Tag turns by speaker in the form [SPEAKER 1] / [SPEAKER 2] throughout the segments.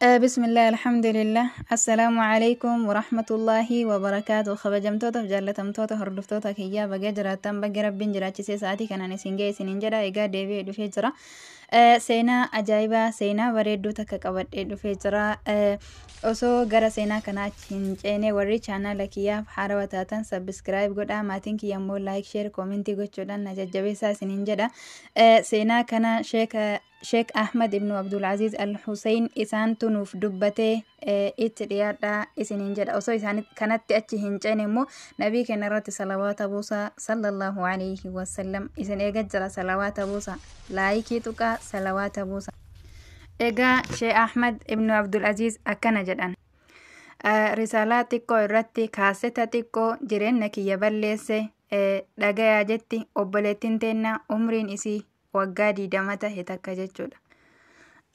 [SPEAKER 1] Bismillah, alhamdulillah, assalaamu alaikum warahmatullaahi wabarakaatu. Kabajamtootaaf jaallatamtoota hordoftoota kiyyaa, baga jiraattan, baga rabbiin jiraachisee sa'aatii kanaan isin ga'e isiniin jedha. Egaa deebi'ee dhufee jira. Seenaa ajaa'ibaa, seenaa bareedduu takka qabadhee dhufee jira. Osoo gara seenaa kanaa achi hin ceene, warri chaanaala kiyyaaf haarawaa taatan subscribe godhaa, maatiin kiyya immoo like, share, comment gochuudhaan na jajjabeessaa isiniin jedha. Seenaa kana Sheek Ahmad ibnu Abdulaziz Al Hussein isaantu nuuf dubbatee, itti dhiyaadhaa isiniin jedha. Osoo isaan kanatti achi hin ceene immoo nabii keenya irratti salawaata buusaa, sallallahu alayhi wasallam. Isin eega jira, salawaata buusaa, like tuqaa, salawaata buusaa. Egaa Sheek Ahmad ibnu Abdulaziz akkana jedhan. Risaalaa xiqqoo irratti, kaaseta xiqqoo jireenya kiyya balleesse dhagayaa jetti obboleettiin teenna umriin isii waggaa 20 tahe takka jechuudha.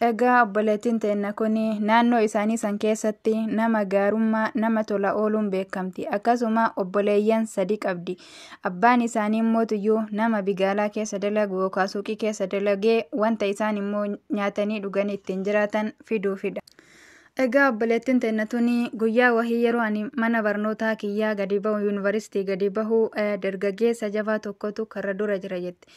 [SPEAKER 1] Egaa obboleettiin teenna kun naannoo isaanii san keessatti nama gaarummaa, nama tola ooluun beekamti. Akkasuma obboleeyyan sadi qabdi. Abbaan isaanii immoo nama bigaalaa keessa dalagu yookaan suuqii keessa dalagee wanta isaan immoo nyaatanii dhuganii ittiin jiraatan fiduufidha. Egaa obboleettiin teenna tuni guyyaa wahii yeroo ani mana barnootaa kiyyaa gadi bahu, yuunivarsiitii gadi bahu, dargaggeessa jabaa tokkotu karra dura jira jetti.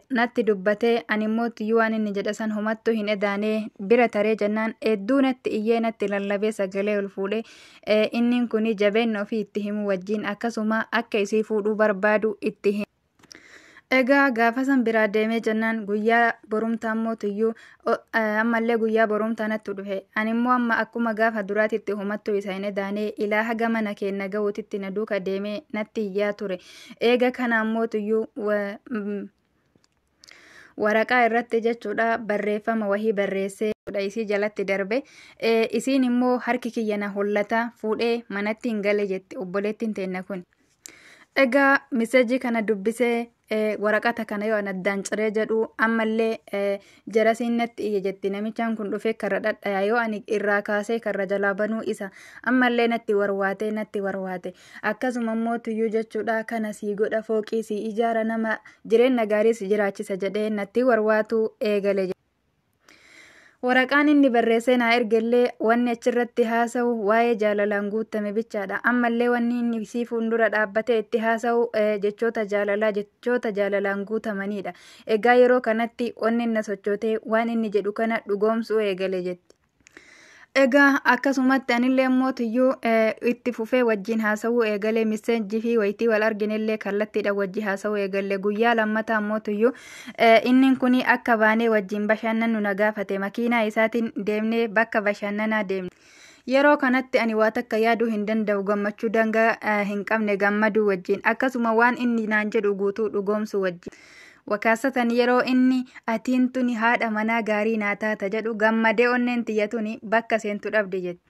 [SPEAKER 1] Natti dubbatee, ani immoo tiyyuu waan inni jedha san homattuu hin edaanee bira taree jennaan, hedduu natti iyyee, natti lallabee, sagalee ol fuudhee inni kun jabeenya ofii itti himuu wajjin akkasuma akka isii fuudhuu barbaadu itti hima. Egaa gaafa san biraa deemee jennaan, guyyaa borumtaa immoo tiyyuu ammallee guyyaa borumtaa natti dhufe. Ani immoo amma akkuma gaafa duraatitti homattuu isa hin edaanee ilaa haga mana keenya ga'uutitti na duuka deemee natti iyyaa ture. Eega kana ammoo tiyyuu waraqaa irratti jechuudha barreeffama wahii barreessee isii jalatti darbe, isiin immoo harki kiyya na hollata, fuudhee manatti hin gale jetti obboleettiin teenna kun. Egaa message kana dubbisee, waraqata kana yoo addaan ciree jedhu, ammallee jarasiin natti iyye jetti. Namichaan kun dhufee karra dhadhaya, yoo ani irraa kaasee karra jalaa banuu isa ammallee natti warwaate, natti warwaate. Akkasuma immoo tuyyuu jechuudha kana sii godha, fooqii sii ijaara, nama jireenya gaarii si jiraachisa jedhee natti warwaatu eegale. Waraqaan inni barreessee naa ergellee wanni achirratti haasa'u waa'ee jaalalaan guutame bichaadha. Ammallee wanni inni sii fuuldura dhaabbatee itti haasa'u jechoota jaalalaa, jechoota jaalalaan guutamanidha. Egaa yeroo kanatti wanni inni sochootee waan inni jedhu kana dhugoomsuu eegale jetti. Egaa akkasumatti anillee immoo tuyyuu itti fufee wajjin haasa'uu eegalee, message fi wayitii wal arginellee kallattiidha wajji haasa'uu eegalle. Guyyaa lammataa immoo tuyyuu inni kun akka baanee wajjin bashannannu na gaafate. Makiinaa isaatiin deemnee bakka bashannanaa deemne. Yeroo kanatti ani waa takka yaaduu hin danda'u, gammachuu dangaa hin qabne gammaduu wajjin, akkasuma waan inni naan jedhu guutuu dhugoomsuu wajjin. Wakaasatan yeroo inni atiin tuni haadha manaa gaarii naa taata jedhu gammadee onneen tiyya tuni bakka seentu dhabde jetti.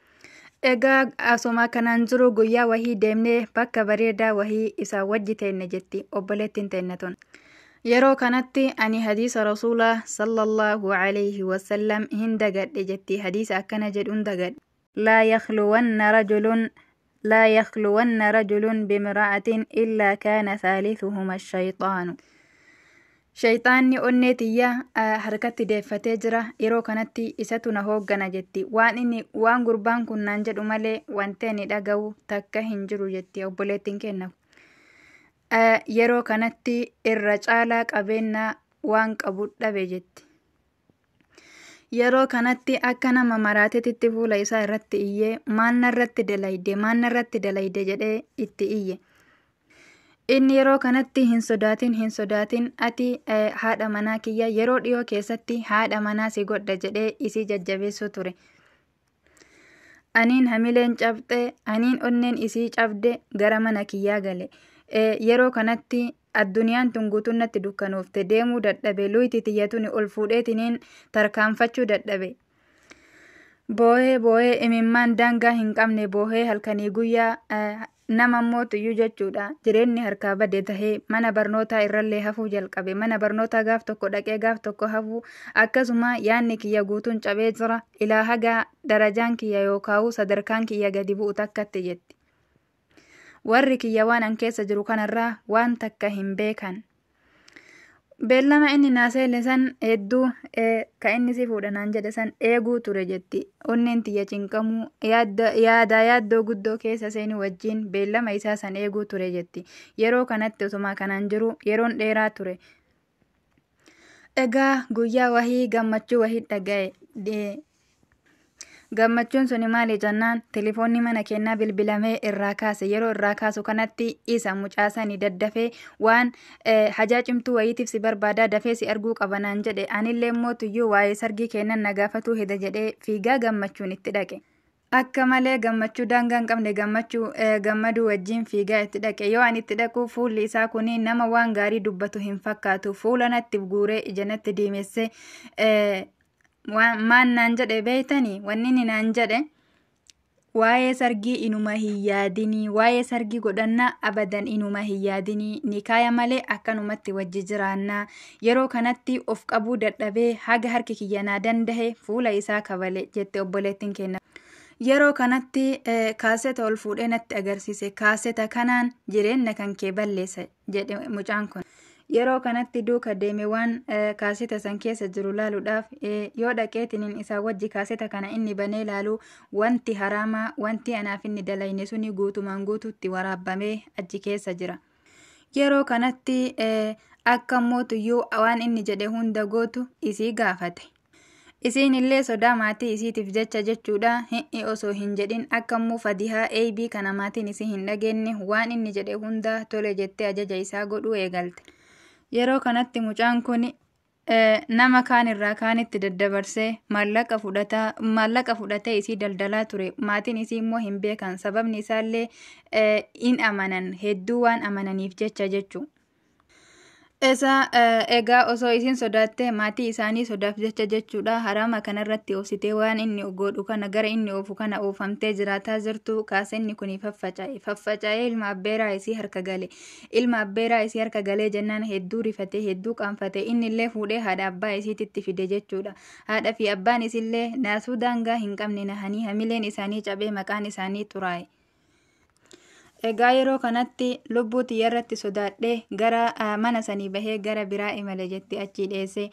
[SPEAKER 1] Egaa asuma kanaan jiru guyyaa wahii deemnee bakka bareedaa wahii isaa wajji teenne jetti obboleettiin teenne tun. Yeroo kanatti ani hadiisa rasuulaa sallallahu alayhi wasallam hin dagadhe jetti, hadiisa akkana jedhuun dagadhe. لا يخلون رجل لا يخلون رجل بامرأة إلا كان ثالثهما الشيطان. Shayxaanni onnee tiyya harkatti deeffatee jira, yeroo kanatti isatu na hooggana jetti. Waan inni, waan gurbaan kun naan jedhu malee wanti ani dhaga'u takka hin jiru jetti obboleettiin kenna. Yeroo kanatti irra caalaa qabeenya waan qabu dhabe jetti. Yeroo kanatti akka nama maraateetitti fuula isaa irratti iyyee, maal narratti dalayde, maal narratti dalayde jedhee itti iyye. Inni yeroo kanatti, hin sodaatin, hin sodaatin, ati haadha manaa kiyya, yeroo dhiyoo keessatti haadha manaa si godha jedhee isii jajjabeessuu ture. Aniin hamileen cabxe, aniin onneen isii cabde, gara mana kiyyaa gale. Yeroo kanatti addunyaan tun guutuun natti dukkanoofte, deemuu dadhabe, luyti tiyyatuni ol fuudheetiniin tarkaanfachuu dadhabe. Boohee boohee, imimmaan daangaa hin qabne boohee halkanii guyyaa, nama mootuyyuu jechuudha. Jireenyi harkaa bade tahee mana barnootaa irrallee hafuu jalqabe. Mana barnootaa gaaf tokko dhaqee gaaf tokko hafuu, akkasuma yaanni kiyya guutuun cabee jira. Ilaa hagaa darajaan kiyya yookaan sadarkaan kiyya gadi bu'u takkatti jetti. Warri kiyya waan an keessa jiru kanarraa waan takka hin beekan. Beellama inni naa seene san hedduu ka inni si fuudha naan jedhe san eeguu ture jetti. Onneen tiyya cinqamuu yaadaa yaaddoo guddoo keessa seenuu wajjin beellama isaa san eeguu ture jetti. Yeroo kanatti osuma kanaan jiru yeroon dheeraa ture. Egaa guyyaa wahii gammachuu wahii dhaga'e. Gammachuun suni maali jennaan, telefoonni mana kennaa bilbilamee irraa kaase. Yeroo irraa kaasu kanatti isa mucaa sani daddafee waan hajaa cimtuu wayiitiif si barbaadaa, dafee si arguu qaba naan jedhe. Anillee mootuyyuu waa'ee sargii kennan na gaafatuu heda jedhee fiigaa gammachuun itti dhaqe. Akka malee gammachuu daangaa hin qabne gammachuu gammaduu wajjin fiigaa itti dhaqe. Yoo ani itti dhaqu fuulli isaa kuni nama waan gaarii dubbatu hin fakkaatu. Fuula natti guuree ija natti diimessee maan naan jedhe beeytanii? Wanni inni naan jedhe, waa'ee sargii inuma hin yaadinii, waa'ee sargii godhannaa abadan inuma hin yaadinii, nikaaya malee akkanumatti wajji jiraannaa. Yeroo kanatti of qabuu dadhabee haga harki kiyya naa dandahe fuula isaa kabale jette obboleettiin kenna. Yeroo kanatti kaaseta ol fuudhee natti agarsiise. Kaaseta kanaan jireenya kan kee balleessa jedhe mucaan kun. Yeroo kanatti duuka deeme waan kaaseta san keessa jiru laaluudhaaf. Yoo dhaqeetiniin isaa wajji kaaseta kana inni banee laalu, wanti haraamaa, wanti anaaf inni dalayne suni guutumaan guututti waraabbamee achi keessa jira. Yeroo kanatti akka mootuyyuu waan inni jedhe hunda gootu isii gaafate. Isiin illee sodaa maatii isiitiif jecha jechuudha hin'i osoo hin jedhin, akka immoo fadihaa eebii kana maatiin isii hin dhageenye, waan inni jedhe hunda tole jettee ajaja isaa godhuu eegalte. Yeroo kanatti mucaan kun nama kaan irraa kaanitti daddabarsee maallaqa fudhataa, maallaqa fudhatee isii daldalaa ture. Maatiin isii immoo hin beekan, sababni isaallee in amanan, hedduu waan amananiif jecha jechuu. Isa egaa osoo isiin sodaattee, maatii isaanii sodaaf jecha jechuudha, harama kanarratti obsitee waan inni godhu kana, gara inni oofu kana oofamtee jiraataa jirtu, kaasenni kun faffaca'e. Faffaca'ee ilma abbeeraa isii harka gale. Ilma abbeeraa isii harka galee jennaan hedduu rifatee, hedduu qaanfate. Inni illee fuudhee haadha abbaa isiititti fide jechuudha. Haadha fi abbaan isillee naasuu daangaa hin qabne nahanii, hamileen isaanii cabee, maqaan isaanii xuraa'e. Egaa yeroo kanatti lubbuu tiyya irratti sodaadhee gara mana sanii bahee gara biraa imale jetti, achii dheesse.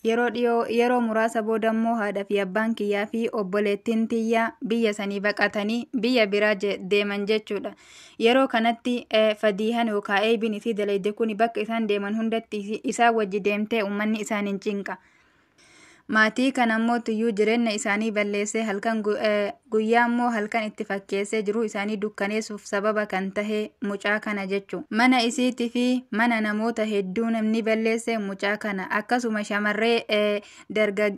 [SPEAKER 1] Yeroo dhiyoo, yeroo muraasa booda immoo haadha fi abbaan kiyyaa fi obboleettiin tiyyaa biyya sanii baqatanii biyya biraa deeman jechuudha. Yeroo kanatti fadiihan yookaan eebiin isii dalayde kun bakka isaan deeman hundatti isaan wajji deemtee uummanni isaan hin cinqa. Maatii kana immoo tuyyuu jireenya isaanii balleessee, halkan guyyaa immoo halkan itti fakkeessee jiruu isaanii dukkaneessuuf sababa kan tahe mucaa kana jechuudha. Mana isiitii fi mana namoota hedduu namni balleesse mucaa kana. Akkasuma shamarree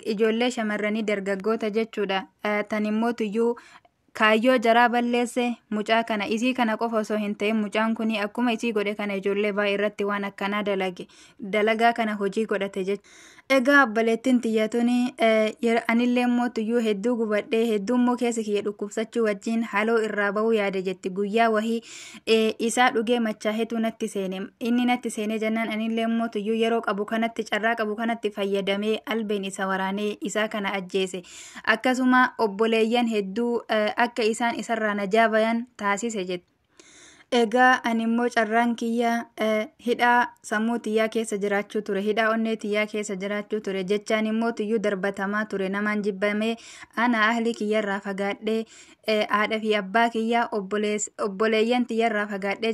[SPEAKER 1] ijoollee shamarranii dargaggoota jechuudha. Tan immoo tuyyuu kaayyoo jaraa balleesse mucaa kana. Isii kana qofa osoo hin ta'in, mucaan kun akkuma isii godhe kana ijoollee baay'ee irratti waan akkanaa dalage, dalagaa kana hojii godhate jechuudha. Egaa obboleettiin tiyyatuun, anillee immoo tuyyuu hedduu gubadhee, hedduu immoo keessa kiyya dhukkubsachuu wajjin haloo irraa bahuu yaade jetti. Guyyaa wahii isaa dhugee machaahetu natti seene. Inni natti seenee jennaan anillee immoo tuyyuu yeroo qabu kanatti, carraa qabu kanatti fayyadamee albeen isa waraanee isaa kana ajjeese. Akkasuma obboleeyyan hedduu akka isaan isarraa najaa bayan taasise jetti. Egaa ani immoo carraan kiyya hidhaa sammuu tiyyaa keessa jiraachuu ture, hidhaa onnee tiyyaa keessa jiraachuu ture, jechaan immoo tuyyuu darbatamaa ture, namaan jibbamee, ana ahli kiyyarraa fagaadhee, haadha fi abbaa kiyyaa, obboleeyyan tiyyarraa fagaadhee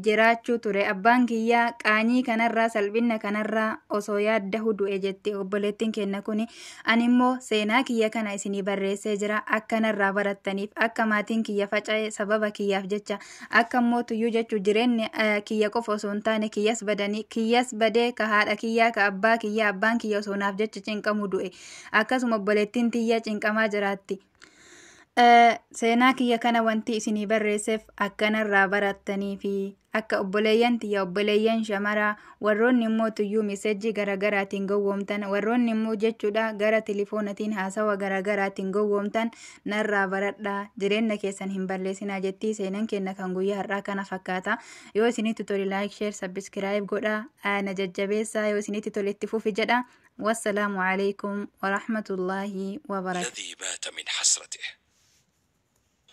[SPEAKER 1] jiraachuu ture. Abbaan kiyyaa qaanyii kanarraa, salphina kanarraa osoo yaaddahu du'e jetti obboleettiin kenna kuni. Ani immoo seenaa kiyya kana isinii barreessee jira akkanarraa barattaniif, akka maatiin kiyya faca'e sababa kiyyaaf jecha, akka mootuyyuu jechuu jireenyi kiyya qofa osoo hin taane kiyyas badanii, kiyyas badee, ka haadha kiyyaa, ka abbaa kiyyaa, abbaan kiyya osoo naaf jecha cinqamu du'e. Akkasuma obboleettiin tiyya cinqamaa jiraatti. Seenaa kiyya kana wanti isinii barreesseef akkanarraa barattanii fi akka obboleeyyan tiyya, obboleeyyan shamaraa, warroonni immoo tuyyuu miseejjii garaagaraatiin gowwoomtan, warroonni immoo jechuudha gara tilifoonatiin haasawa garaagaraatiin gowwoomtan, narraa baradhaa, jireenya keessan hin balleessinaa jettii. Seenan kenna kan guyyaa har'aa kana fakkaata. Yoo isinitti tole like, share, subscribe godhaa, na jajjabeessaa. Yoo isinitti tole itti fufi jedha. Wassalaamu alaikum warahmatullaahi wabarakaatu.
[SPEAKER 2] الذي بات من حسرته.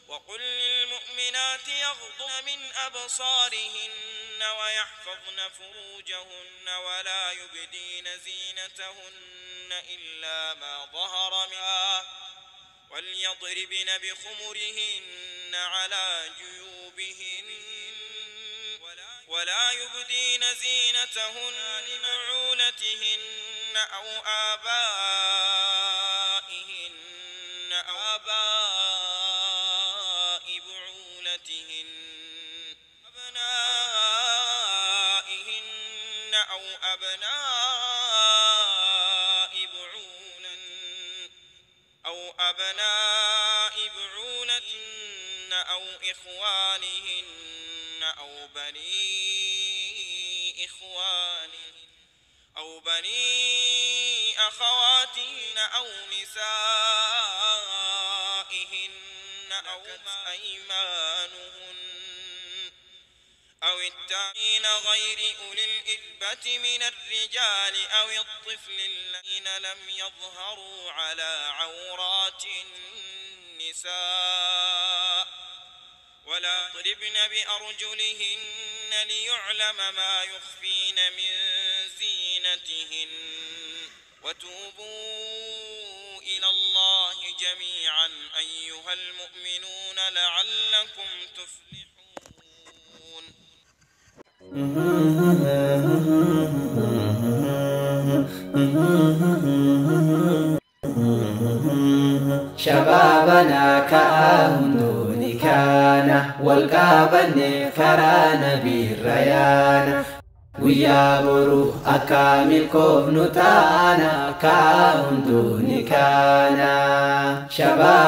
[SPEAKER 3] وقل للمؤمنات يغضن من أبصارهن.
[SPEAKER 2] ويحفظن فروجهن ولا يبدين زينتهن إلا ما ظهر منها وليضربن بخمرهن على جيوبهن ولا يبدين زينتهن لبعولتهن أو آبائهن أو آباء بعولتهن أبنائهن أو أبناء بعولتهن أو أبناء بعولتهن أو إخوانهن أو بني إخوانهن أو بني أخواتهن أو نسائهن أو أيمانهن أو التابعين غير أولي الإربة من الرجال أو الطفل الذين لم يظهروا على عورات النساء ولا يضربن بأرجلهن ليعلم ما يخفين من زينتهن وتوبوا إلى الله جميعا أيها المؤمنون لعلكم تفلحون.
[SPEAKER 3] شبابنا كأهندون كان والقابن كران بالريان ويا برو أكامل كوفن تانا كأهندون كان شباب.